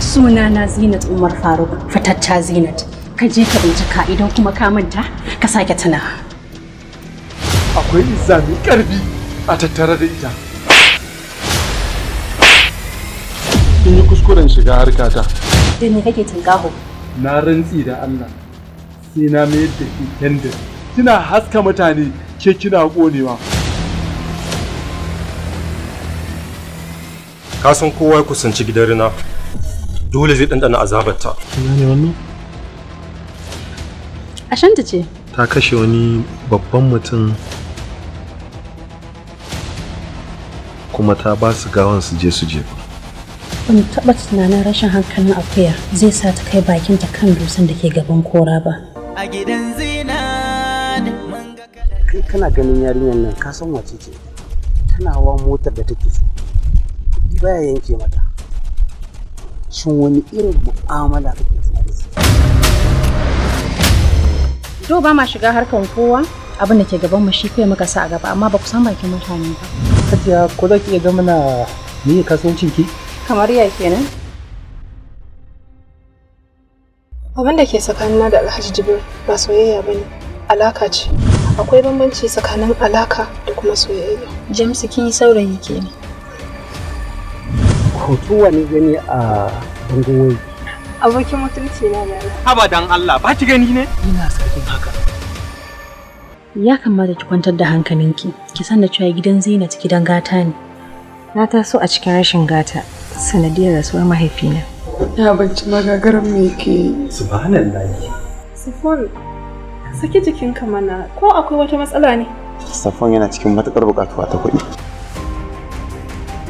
Suna na Zinat Umar Faruk, fitacca Zinat. Ka je ka bincika, idan kuma ka manta ka sake tuna. Akwai izza mai ƙarfi a tattare da ita. Kin yi kuskuren shiga harkata. Da me kake tinkaho? Na rantsi da Allah sai na mayar da ke kendir. Kina haska mutane, ke kina ƙonewa. Ka san kowa ya kusanci gidan rina dole zai ɗanɗana azabarta. Ina ne wannan? Ashanta ce. Ta kashe wani babban mutum kuma ta ba su gawan su je su jefa. Ban taɓa tunanin rashin hankalin akuya zai sa ta kai bakinta kan dusan da ke gaban kora ba. A gidan Zinat mun ga Kai kana ganin yarinyar nan, ka san wace ce ita. Tana hawa motar da take so, kuɗi baya yanke mata. Shin wani irin mu'amala kake tunani su? Do ba ma shiga harkan kowa, abin da ke gaban mu shi kai muka sa a gaba, amma ba ku san bakin mutane ba. Hajiya, ko za ki iya gama na me kasuwancin ki? Kamar ya kenan? Abin da ke tsakanina da Alhaji Jibril ba soyayya ba ne, alaka ce. Akwai bambanci tsakanin alaka da kuma soyayya. James, kin yi saurayi kenan. Hoto wani gani a bangon wani? Abokin mutunci na da Haba dan Allah, ba ki gani ne? Ina sarkin haka. Ya kamata ki kwantar da hankalinki, ki san da cewa gidan Zinat gidan gata ne. Na taso a cikin rashin gata sanadiyar rasuwar mahaifina. Ya bacci magagaran me ke yi. Subhanallahi. Safwan, ka saki jikinka mana, ko akwai wata matsala ne? Safwan yana cikin matukar bukatuwa ta kuɗi.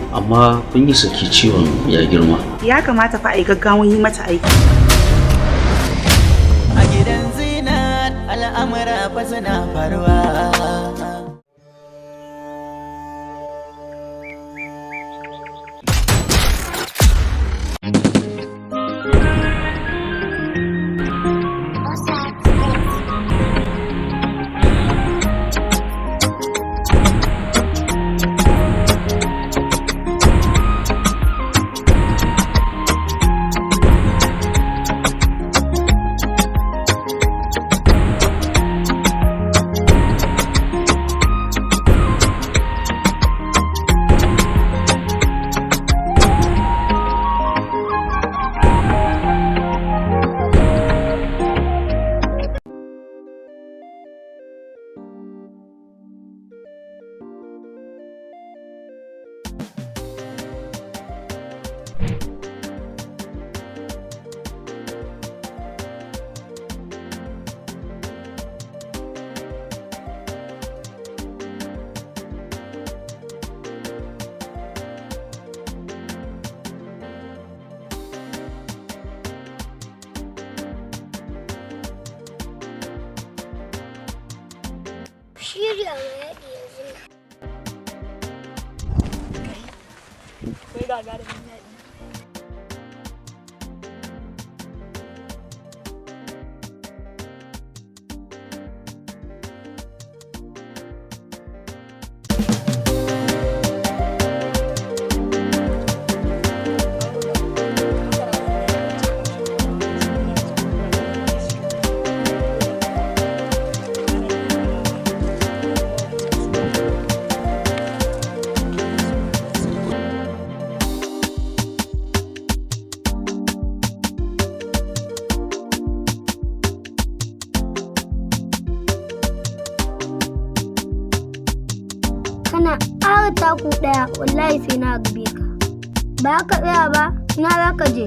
Amma kun yi saki, ciwon ya girma. Ya kamata fa a yi gaggawan yi mata aiki. A gidan Zinat al'amura fa suna faruwa. Shirya ma yaƙi yanzu nan. Akwai gagarumin yaƙi. Kana ƙara taku ɗaya, wallahi sai na harbe ka. Ba ka tsaya ba, ina za ka je?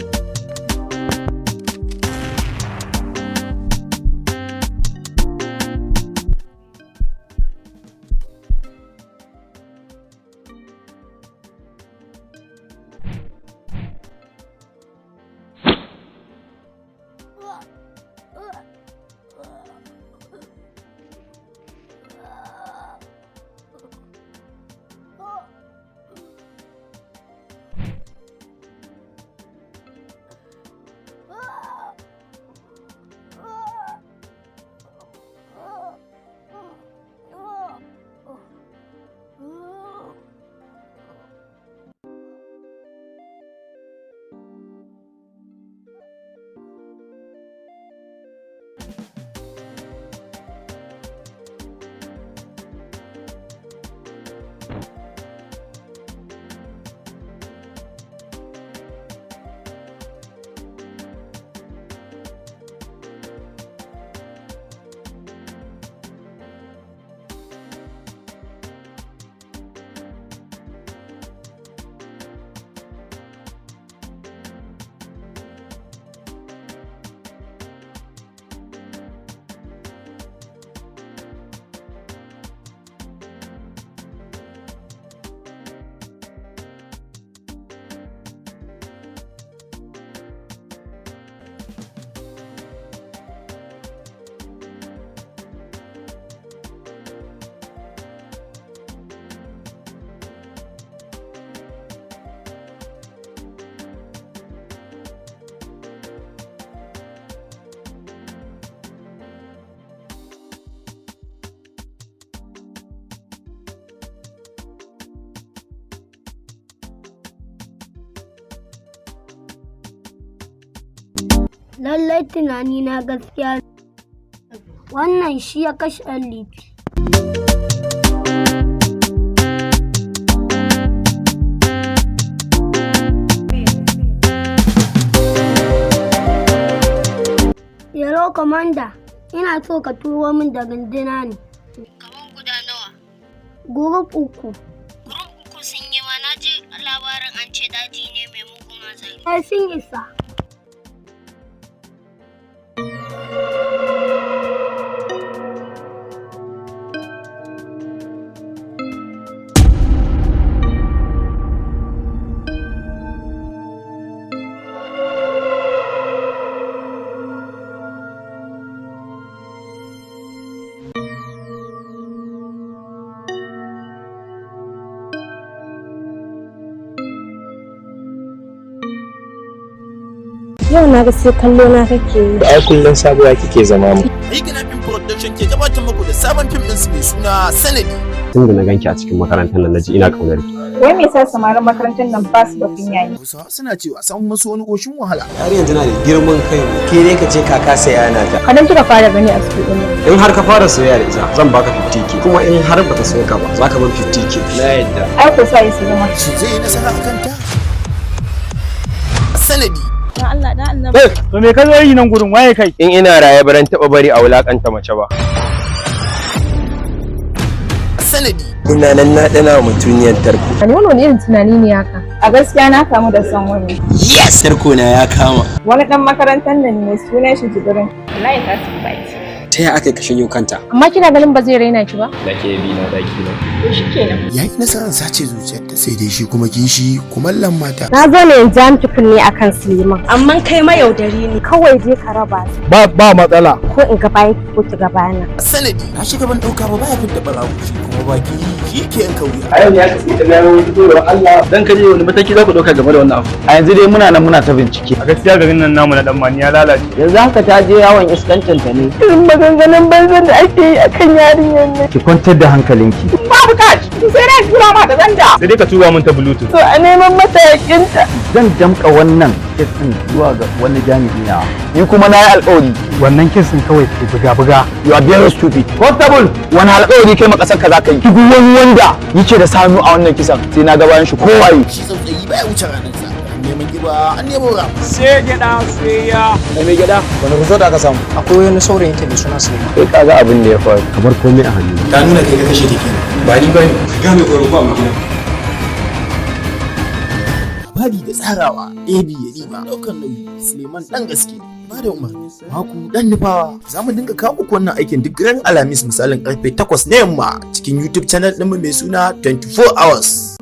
Lallai tunani na gaskiya. Wannan shi ya kashe ɗan liti. Yaro Commander, ina so ka turo min da runduna ne. Kaman guda nawa? Group 3. Group 3 sun yi ma, na ji labarin an ce daji ne mai mugun hatsari. Ai sun isa. Yau na ga sai kallo na kake yi. Ai kullum sabuwa kike zama mu. Igina Film Production ke gabatar muku da sabon fim ɗinsu mai suna Sanadi. Tun da na ganki a cikin makarantar nan naji ina kaunar ki. Wai me yasa samarin makarantar nan ba su da kunya ne? Hausawa suna cewa samun masu wani ƙoshin wahala. Yarinyar tana da girman kai ne. Ke dai ka ce kaka sai yana ta. Kadan kika fara gani a school ɗin nan. In har ka fara soyayya da ita zan baka 50K, kuma in har bata so ka ba zaka ban 50K. Na yadda. Ai ko sai su zama. Shin zai yi nasara a kanta? Sanadi. Dan Allah dan Allah. To me ka zo yi nan gurin, waye kai? In ina raye baran taba bari a wulakanta mace ba. Sanadi. Ina nan na dana mutuniyar tarko. Wani wani irin tunani ne haka? A gaskiya na kamu da son wani. Yes! Tarko na ya kama. Wani dan makarantar nan ne, sunan shi Jibrin. Wallahi ta su baki. Ta ya aka kashe yau kanta? Amma kina ganin ba zai raina ki ba? Da ke bi na daki na. To shikenan. Ya yi nasarar sace zuciyarta, sai dai shi kuma kishi kumallon mata. Na zo ne in ja miki kunne akan Suleiman. Amma kai mayaudari ne. Kawai je ka raba su. Ba matsala. Ko in ga bayan ki ko ki ga bayana. Sanadi. Na shiga ban ɗauka ba baya fidda ɓarawo, shi kuma baki shi ke yanka wuya. A yau ne aka tsinta na yawan fitowar Allah. Dan kaje wani mataki za ku ɗauka game da wannan abu? A yanzu dai muna nan muna ta bincike. A gaskiya garin nan namu na Ɗanmani ya lalace. Yanzu haka ta je yawon iskancin ta ne. Irin maganganun banzan da ake yi akan yarinyar nan. Ki kwantar da hankalinki. Babu cash, sai dai tura ma da zanda. Sai dai ka tura min ta Bluetooth. To a neman mata yakinta. Zan damƙa wannan kes ɗin zuwa ga wani jami'i na. Ni kuma na yi alƙawari. Wannan kes ɗin kawai ke buga-buga. You are very stupid. Constable, wani alƙawari kai ma ƙasar ka za ka yi? Duk wani wanda yake da sanu a wannan kisan sai na ga bayan shi kowaye. Shi tsautsayi baya wuce ranarsa. An neman kiba an nemo ra. Sai gyaɗa sai ya. Da mai gyaɗa wani result aka samu? Akwai wani saurayin ta mai suna Suleiman. Kai ka ga abin da ya faru. Kamar komai a hannu. Ta nuna kai ka kashe ta kenan. Ba ni bane. Ga mai ƙorafi a gida. Labari da tsarawa AB Yarima, ɗaukar nauyi Suleiman ɗan gaske, ba da umarni Maku ɗan nufawa. Za mu dinga kawo muku wannan aikin duk ran Alhamis misalin karfe 8 na yamma cikin YouTube channel ɗinmu mai suna 24 hours.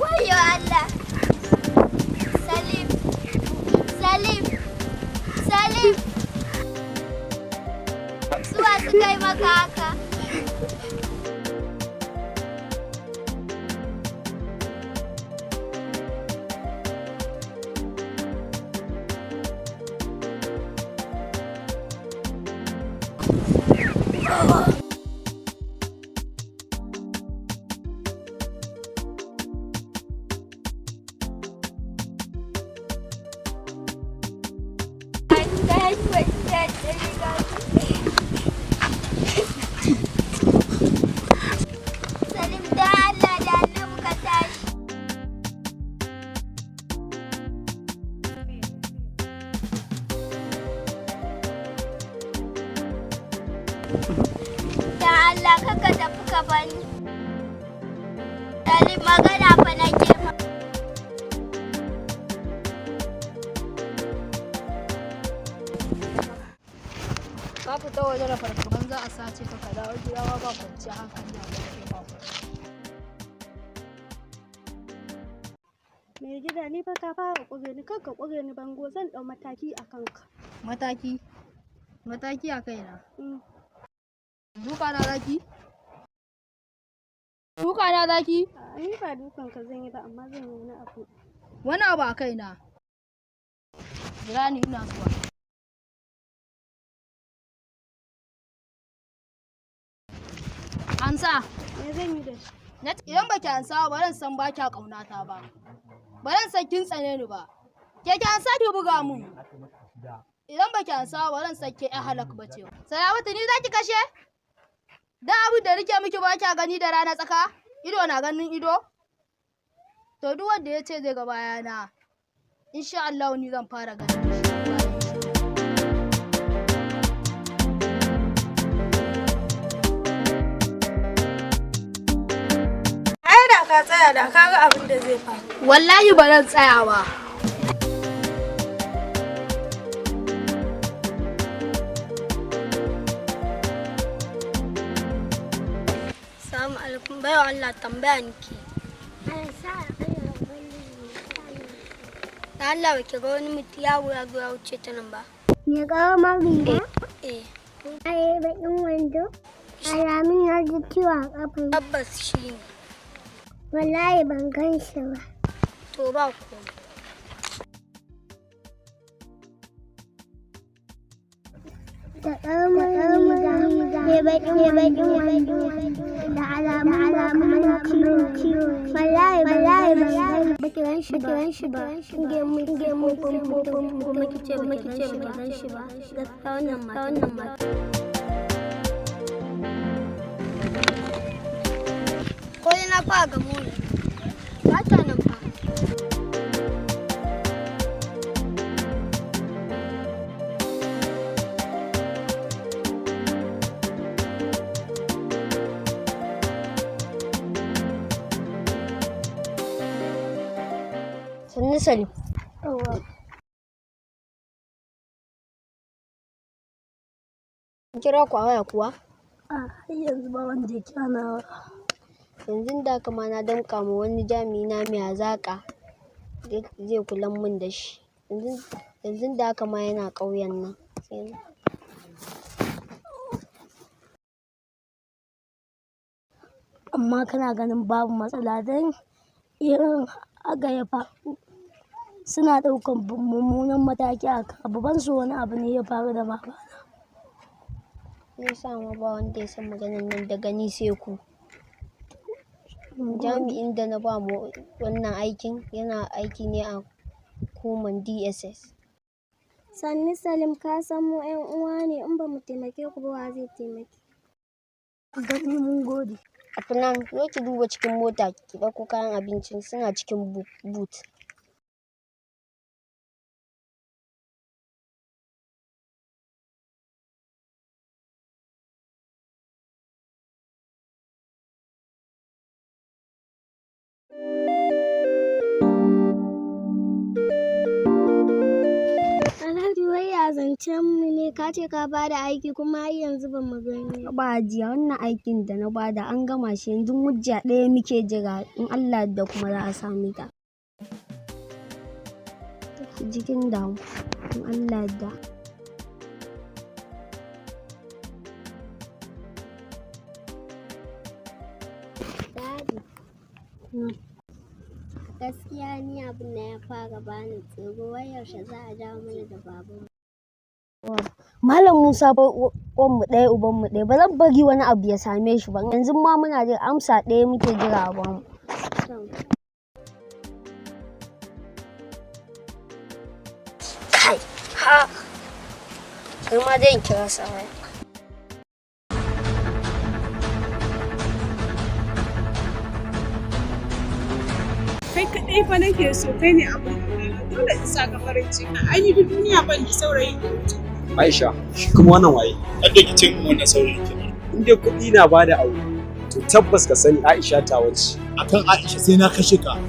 Wayyo Allah! Salim! Salim! Salim! Suwa suka yi maka haka? Lillahi wa inna ilaihi raji'un. Salim da Allah da Annabi ka tashi. Da Allah kaka tafi ka bani. Salim magana fa nake ma. Ka fita waje da fargaban za a sace ka, ka dawo gida ma ba kwanciyar hankali a bakin ba. Mai gida ni fa ka fara ƙure ni, kar ka ƙure ni bango, zan ɗau mataki a kanka. Mataki? Mataki a kaina? Duka na zaki? Duka na zaki? A'a, ni ba dukan ka zan yi ba, amma zan yi wani abu. Wani abu a kaina? Jira ni ina zuwa. Ansa. Me zan yi da shi? Idan baki ansa ba zan san ba kya ƙaunata ba. Ba zan san kin tsane ni ba. Ke ki ansa ki buga mun. Idan baki ansa ba zan san ke ƴar halak ba ce. Salamatu ni zaki kashe? Da abin da nake miki ba kya gani da rana tsaka? Ido na ganin ido? To duk wanda ya ce zai ga bayana, insha Allah ni zan fara ganin shi. Ai da ka tsaya da ka ga abin da zai faru. Wallahi ba zan tsaya ba. Salamu alaikum, baiwa Allah tambaya nake. Da Allah ba ki ga wani mutum yaro ya zo ya wuce ta nan ba. Me ƙaramar riga? Eh. Ai baƙin wando? Alamun ya ji ciwo a ƙafa. Tabbas shi ne. Wallahi ban gan shi ba. To ba komai. Da ƙaramar riga, mai baƙin wando, da alamun kamar ciwo. Wallahi wallahi ban gan Ba ki gan shi ba. Ki gan shi ba. Kinge mun kinge mun kuma ki ce ba ki gan shi ba. Gaskiya wannan mata wannan mata. Ko dai na fara gamo ne. Ba ta nan fa. Sannu Salim. Kira ku a waya kuwa? A har yanzu ba wanda ya kira na waya. Yanzun da haka ma na damƙa ma wani jami'i na mai hazaƙa zai kulan min da shi. Yanzun da haka ma yana ƙauyen nan. Amma kana ganin babu matsala don irin haka ya faru, suna ɗaukan mummunan mataki a kan abu. Ban so wani abu ne ya faru da babana. Me yasa ma ba wanda ya san maganar nan daga ni sai ku? Jami'in da na ba ma wannan aikin yana aiki ne a hukumar DSS. Sannu Salim, ka san mu 'yan uwa ne, in ba mu taimake ku ba wa zai taimake? Gani mun gode. Afnan, zo ki duba cikin mota ki ɗauko kayan abincin suna cikin boot. Alhaji wai ya zancen mu ne, ka ce ka bada aiki kuma har yanzu ba mu gani. Ba Hajiya, wannan aikin da na bada an gama shi, yanzu hujja ɗaya muke jira, in Allah ya yarda kuma za a same ta. Jikin damu, in Allah ya yarda. Dadi, gaskiya ni abin nan ya fara bani tsoro, wai yaushe za a dawo mana da babanmu? Malam Musa fa uwan mu ɗaya uban mu ɗaya, ba zan bari wani abu ya same shi ba. Yanzu ma muna jira amsa ɗaya muke jira a bamu. Kai, ha! Kai ma dai in kira sa waya. Kai kaɗai fa nake so, kai ne abin ƙaunana. Dole in sa ka farin ciki. Ai ni duk duniya ban da saurayi da wuce. Aisha, shi kuma wannan waye? Hadda ki ce min wannan saurayin ki. In dai kuɗi na bada aure, to tabbas ka sani Aisha ta wace. Akan Aisha sai na kashe ka.